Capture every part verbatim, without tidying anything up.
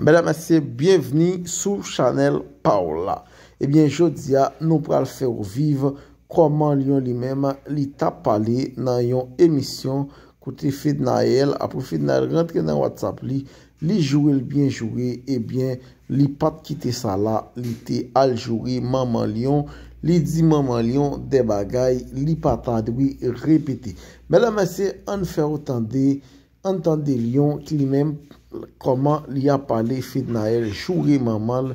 Medam, mesye, byenvni sou chanèl pa w la. Ebyen, jodi a, nou pral fè w viv kòman Lyon li menm, li t ap pale nan yon emisyon kote Fednaelle, apre Fednaelle rantre nan WhatsApp li, li joure l byen joure, ebyen, li pa t kite sa la, li te al joure manman Lyon, li di manman Lyon de bagay li pa ta dwe repete. Medam, mesye, ann fè w tande Ann tande Lyon ki li menm, kòman li ap pale Fednaelle joure manman l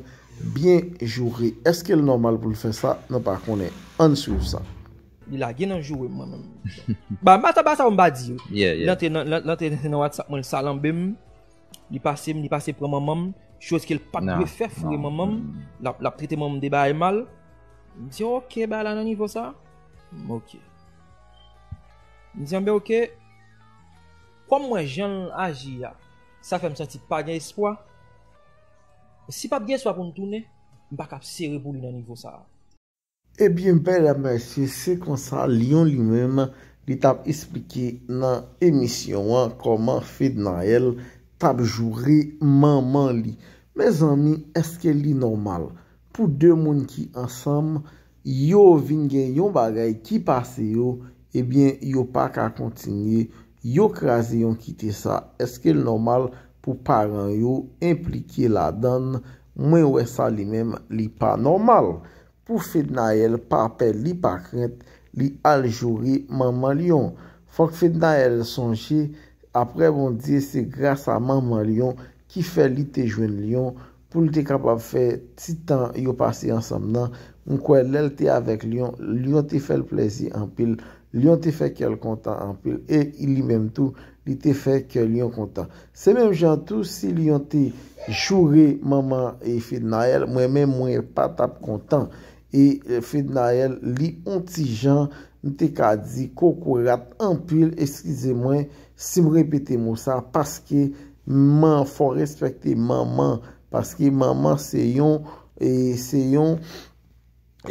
byen joure. Èske l nòmal pou l fè sa? Nou pa konnen. Ann swiv sa. Li lage nan joure m mwen menm. Ba, m pa ta ba sa, m pa di yo. Li antre nan, li antre nan WhatsApp mwen, l salanbe m. Li pase m, li pase pran manman m. Choz ke l pa t dwe fè, foure manman m. L ap, l ap trete manman m de bagay mal. M di, ok, bagay la nan nivo sa. M ok. M di, anben, ok. Kòm mwen jan l aji a, sa fè m santi pa gen espwa. Si p ap gen espwa pou m tounen, m pa ka ap sere pou li nan nivo sa a. Ebyen, medam, mesye, se konsa Lyon li menm, li t ap esplike nan emisyon an kòman Fednaelle t ap joure manman li. Mezanmi, èske li nòmal pou de moun ki ansanm, yo vin gen yon bagay ki pase yo, ebyen, yo pa ka kontinye, yo kraze yon kite sa? Èske l nòmal pou paran yo enplike ladan l? Mwen wè sa li menm, li pa nòmal. Pou Fednaelle pa pè, li pa krent, li al joure manman Lyon. Fòk Fednaelle sonje, apre Bondye, se gras a manman Lyon ki fè li te jwenn Lyon pou l te kapab fè ti tan yo pase ansanm nan. M kwè lè l te avèk Lyon, Lyon te fè l plèzi anpil, Lyon te fè kè l kontan anpil, e li menm tou, li te fè kè Lyon kontan. Se menm jan tou, si Lyon te joure manman e Fednaelle, mwen menm mwen pa t ap kontan. E, e, Fednaelle, li on ti jan, m te ka di kokorat anpil, eskize mwen si m repete mo sa, paske man, fò respekte manman, paske manman se yon, e, se yon,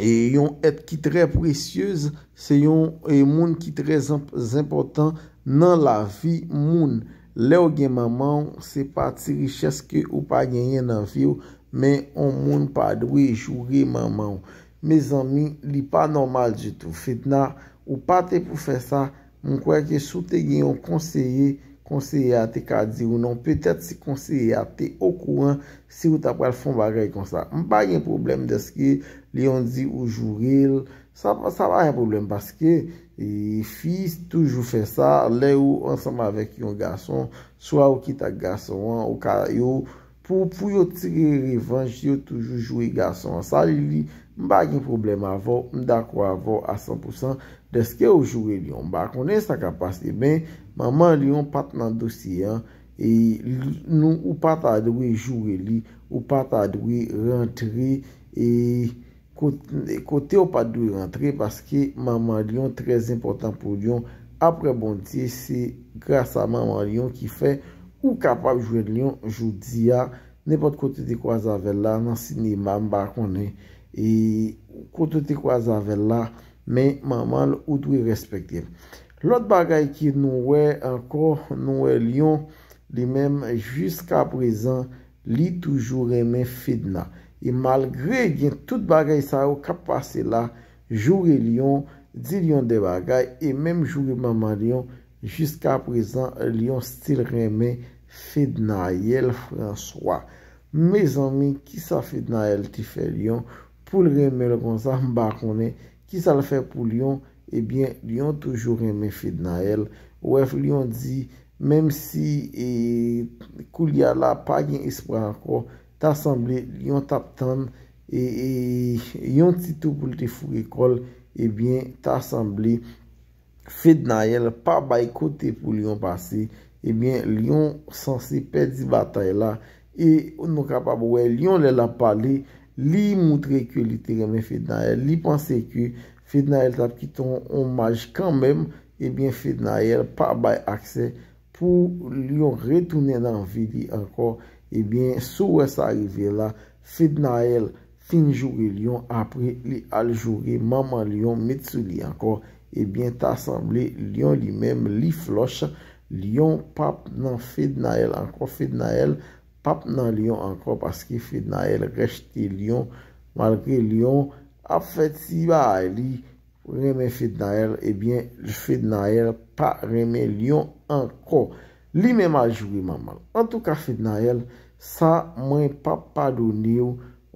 e, yon èt ki trè presyez, se yon, e, moun ki trè enp-, enpòtan nan lavi moun. Lè w gen manman w, se pa ti richès ke ou pa genyen nan vi w, men on moun pa dwe joure manman w. Mezanmi, li pa nòmal ditou. Fedna, ou pa te pou fè sa. M kwè ke si w te gen yon konseye, konseye a te ka di w non. Petèt si konseye a te okouran, si w ta pral fè yon bagay konsa. M pa gen pwoblèm dèske Lyon di ou joure l. Sa, pa- sa pa gen pwoblèm paske, e, fi toujou fè sa. Lè ou ansanm avèk yon gason, swa ou kite ak gason an, ou ka, yo, pou, pou yo tire revanj, yo toujou joure gason an. Sa li, li, m pa gen pwoblèm avè w, m dakò avè w a san pou san dèske ou joure Lyon. M pa konnen sa k ap pase, men manman Lyon pa t nan dosye an, e li- nou, ou pa ta dwe joure li, ou pa ta dwe rantre, e kote, kote w pa t dwe rantre, paske manman Lyon trè enpòtan pou Lyon. Apre Bondye, se gras a manman Lyon ki fè ou kapab jwenn Lyon jodi a. Nenpòt kote w te kwaze avè l la, nan sinema, m pa konnen, e kote w te kwaze avè l la, men manman l, ou dwe respekte l. Lòt bagay ke nou wè ankò, nou wè Lyon, li menm, jiska prezan, li toujou renmen Fedna. E malgre gen tout bagay sa yo k ap pase la, joure Lyon, di Lyon de bagay, e menm joure manman Lyon, jiska prezan, Lyon still renmen Fednaelle François. Mezanmi, kisa Fednaelle te fè Lyon pou l renmen l konsa? M pa konnen. Kisa l fè pou Lyon? Ebyen, Lyon toujou renmen Fednaelle. Wè, Lyon di, menm si, e, koulye a la pa gen espwa ankò, ta sanble Lyon t ap tann, e, e, yon ti tou pou l te foure kò l, ebyen, ta sanble Fednaelle pa bay kote pou Lyon pase, ebyen, Lyon sanse pèdi batay la. E nou kapab wè Lyon lè l ap pale, li moutre ke li te renmen Fednaelle. Li panse ke Fednaelle t ap kite yon omaj kanmenm, ebyen, Fednaelle pa bay aksè pou Lyon retounen nan vi li ankò. Ebyen, si w wè sa rive la, Fednaelle fin joure Lyon, apre li al joure manman Lyon, met sou li ankò. Ebyen, ta sanble Lyon li menm, li flòch. Lyon p ap nan Fednaelle ankò. Fednaelle p ap nan Lyon ankò, paske Fednaelle rèchte Lyon, malgre Lyon ap fè ti bagay li, renmen Fednaelle, ebyen, Fednaelle pa renmen Lyon ankò. Li menm al joure manman l. Antouka, Fednaelle, sa mwen p ap padone w,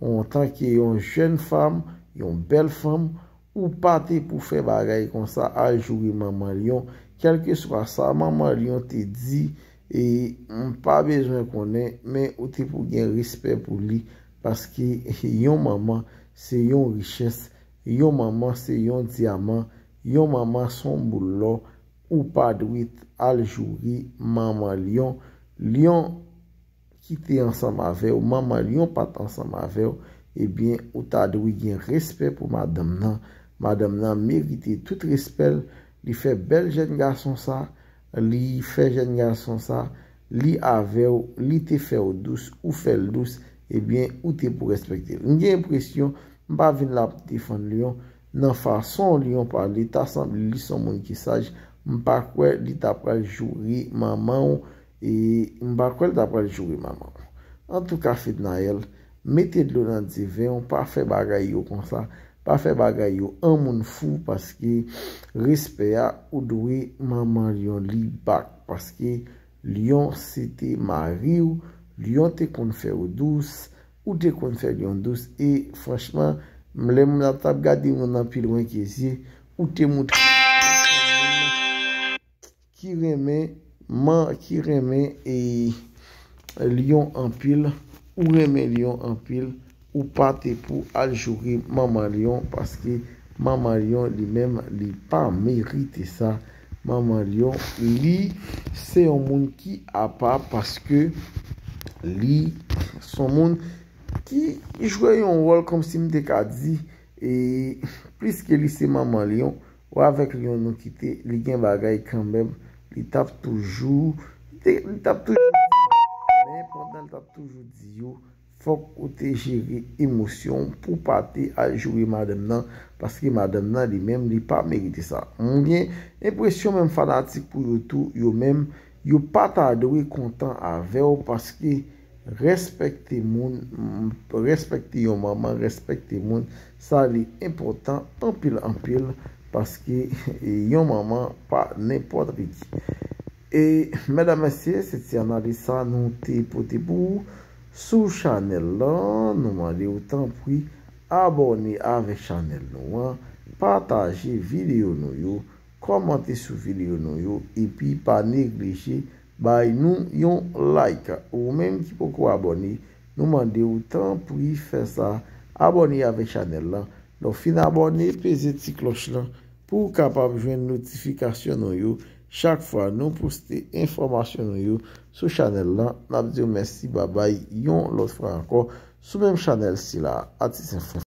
antanke yon jèn fanm, yon bèl fanm, ou pa te pou fè bagay konsa, al joure manman Lyon. Kèlkeswa sa manman Lyon te di, e m pa bezwen konnen, men ou te pou gen respè pou li, paske yon manman se yon richès, yon manman se yon dyaman, yon manman se yon boul lò, ou pa dwe al joure manman Lyon. Lyon ki te ansanm avè w, manman Lyon pa t ansanm avè w, ebyen, ou ta dwe gen respè pou madanm nan. Madanm nan merite tout respè l. Li fè bèl jèn gason sa, li fè jèn gason sa, li avè w, li te fè w dous, ou fè l dous, ebyen, ou te pou respekte l. M gen enpresyon, m pa vin la pou defann Lyon, nan fason Lyon pale, ta sanble li se yon moun ki saj, m pa kwè li ta pral joure manman w, e m pa kwè l ta pral joure manman w. Antouka, Fednaelle, mete dlo nan diven w, pa fè bagay yo konsa, pa fè bagay yo an moun fou, paske respè a ou dwe manman Lyon li back, paske Lyon se te mari w, Lyon te konn fè w dous, ou te konn fè Lyon dous, e franchman, m, lè m t ap gade moun nan pi lwen ke zye, ou te moutre ki renmen, man, ki renmen, e, Lyon anpil, ou renmen Lyon anpil, ou pa te pou al joure manman Lyon, paske manman Lyon li menm, li pa merite sa. Manman Lyon, li se yon moun ki apa, paske li se yon moun ki jwe yon wòl kòmsi m te ka di, e, plis ke li se manman Lyon, ou avèk Lyon nou kite, li gen bagay kanmenm, li t ap toujou, li t ap toujou di, men pandan l t ap toujou di yo, fòk ou te jere emosyon w pou pa te al joure madanm nan, paske madanm nan li menm, li pa merite sa. M gen enpresyon menm fanatik pou yo tou, yo menm, yo pa ta dwe kontan avè w, paske respekte moun, respekte yon manman, respekte moun, sa li enpòtan anpil, anpil, paske yon manman pa nenpòt ki. E, medam, mesye, se ti analiz sa nou te pote pou ou sou chanèl lan. Nou mande w tanpri abòne avèk chanèl nou an, pataje videyo nou yo, kòmante sou videyo nou yo, epi pa neglije bay nou yon like. Ou menm ki poko abòne, nou mande w tanpri fè sa, abòne avèk chanèl lan. Lè w fin abòne, peze ti klòch lan pou w kapab jwenn notifikasyon nou yo chak fwa nou poste enfòmasyon nou yo sou chanèl lan. N ap di w mèsi, babay, yon lòt fwa ankò sou menm chanèl sila, Atis Enfo.